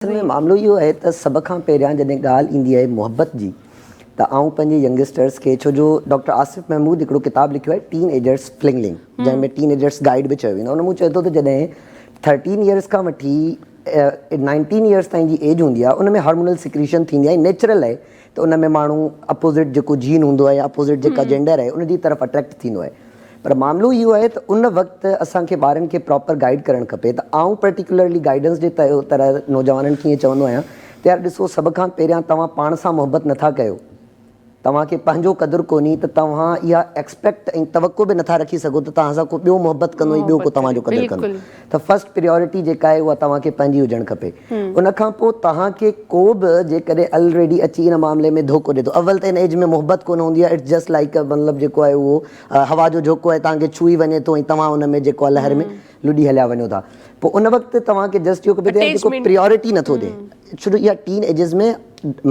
اصل ۾ معاملو اهو آهي ته سڀ کان پهريان جڏهن ڳالهه ايندي آهي محبت جي ته آئون پنهنجي ينگسٽرس کي ڇو جو ڊاڪٽر آصف محمود هڪڙو ڪتاب لکيو آهي ٽين ايجرس فلنگلنگ جنهن ۾ ٽين ايجرس گائيڊ به چيو ويندو آهي ان ۾ چئي ٿو ته جڏهن ٿرٽين ايئرس کان وٺي نائنٽين ايئرس تائين جي ايج هوندي آهي ان ۾ هارمونل سڪريشن ٿيندي آهي نيچرل آهي ته ان ۾ ماڻهو اپوزٽ جيڪو جين هوندو آهي يا اپوزٽ جيڪا جينڊر آهي ان جي طرف اٽريڪٽ ٿيندو آهي پر معاملو اهو آهي ته ان وقت اسان کي ٻارن کي پراپر گائيڊ ڪرڻ کپي ته آئون پرٽيڪولرلي گائيڊنس جي طرح نوجوانن کي ائين چوندو آهيان ته يار ڏسو سڀ کان پهريان توهان پاڻ سان محبت نٿا ڪيو توهان کي پنهنجو قدر ڪونهي ته توهان اها ايڪسپيڪٽ ۽ توقع به نٿا رکي سگهو ته توهان سان ڪو ٻيو محبت ڪندو ۽ ٻيو ڪو توهان جو قدر ڪندو ته فرسٽ پريورٽي جيڪا آهي اها توهان کي پنهنجي هجڻ کپي ان کان پوء توهان کي ڪو به جيڪڏهن الريڊي اچي ان معاملي ۾ ڌوڪو ڏي ٿو اول ته ان ايج ۾ محبت ڪونه هوندي آهي it's just like مطلب جيڪو آهي اهو هوا جو جهوڪو آهي توهان کي ڇهي وڃي ٿو ۽ توهان ان ۾ جيڪو آهي لهر ۾ لڏي هليا وڃو ٿا پوء ان وقت توهان کي جسٽ اهو کپي ته جيڪو پريورٽي نٿو ڏي ڇو جو اها ٽين ايجز ۾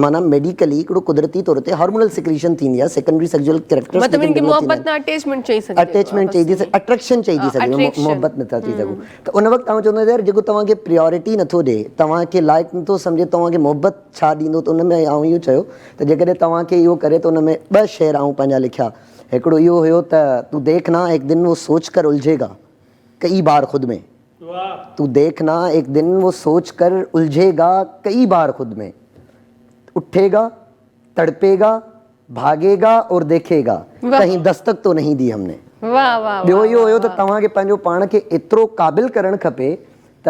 معنيٰ ميڊيڪلي هڪڙو قدرتي طور تي هارمونل سيڪريشن ٿيندي آهي سيڪنڊري سيڪسوئل ڪريڪٽرز مطلب ان کي محبت نه اٽيچمينٽ چئي سگهجي اٽيچمينٽ چئي ٿي اٽريڪشن چئي ٿي سگهجي محبت نٿا چئي سگهون ته ان وقت آئون چوندو آهيان يار جيڪو توهان کي پريورٽي نٿو ڏي توهان کي لائق نٿو سمجهي توهان کي محبت ڇا ڏيندو ته ان ۾ آئون اهو چيو ته جيڪڏهن توهان کي اهو ڪري ته ان ۾ ٻه شعر آئون پنهنجا لکيا هڪڙو اهو هيو ته تو ديک نا ايڪ دن وو سوچ ڪر الجهي گا ڪئي بار خود ۾ تو ديک نا ايڪ دن وو سوچ ڪر الجهي گا ڪئي بار خود ۾ اٺي گا تڙپي گا ڀاڳي گا اور ديکي گا ڪهين دستڪ تو نهين the هم ني. ٻيو اهو هيو ته توهان کي پنهنجو پاڻ کي ايترو قابل ڪرڻ کپي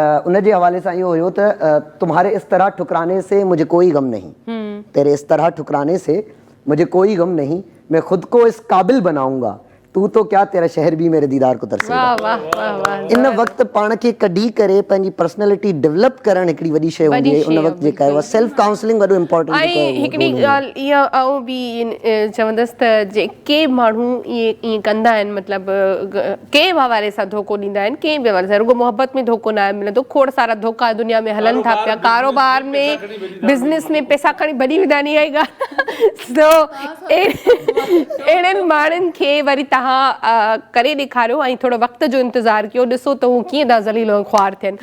ته ان جي حوالي سان اهو هيو ته تمهاري اس طرح ٺڪراني سي مجهي ڪوئي غم نهين تيري اس طرح ٺڪراني سي مجهي ڪوئي غم نهين مين خود ڪو اس قابل بنائون گا تو تو ڪيا تيرا شهر ڀي ميري ديدار ڪو ترسي گا. ان وقت پاڻ کي ڪڍي ڪري پنهنجي پرسنلٽي ڊولپ ڪرڻ هڪڙي وڏي شيء هوندي آهي ان وقت جيڪا آهي اها سيلف ڪائونسلنگ وڏو امپارٽنٽ ۽ هڪڙي ڳالهه اها آئون به چوندس ته جيڪي ماڻهو ائين ڪندا آهن مطلب ڪنهن به حوالي سان ڌوڪو ڏيندا آهن ڪنهن به حوالي سان رڳو محبت ۾ ڌوڪو ناهي ملندو کوڙ سارا ڌوڪا دنيا ۾ هلن ٿا پيا ڪاروبار ۾ بزنس ۾ پئسا کڻي ڀڄي ويندا آهن اها ئي ڳالهه سو اهڙن ماڻهن کي وري توهان ڪري ڏيکاريو ۽ ٿورو وقت جو انتظار ڪيو ڏسو ته هو ڪيئن ٿا ذليل ۽ خوار ٿين.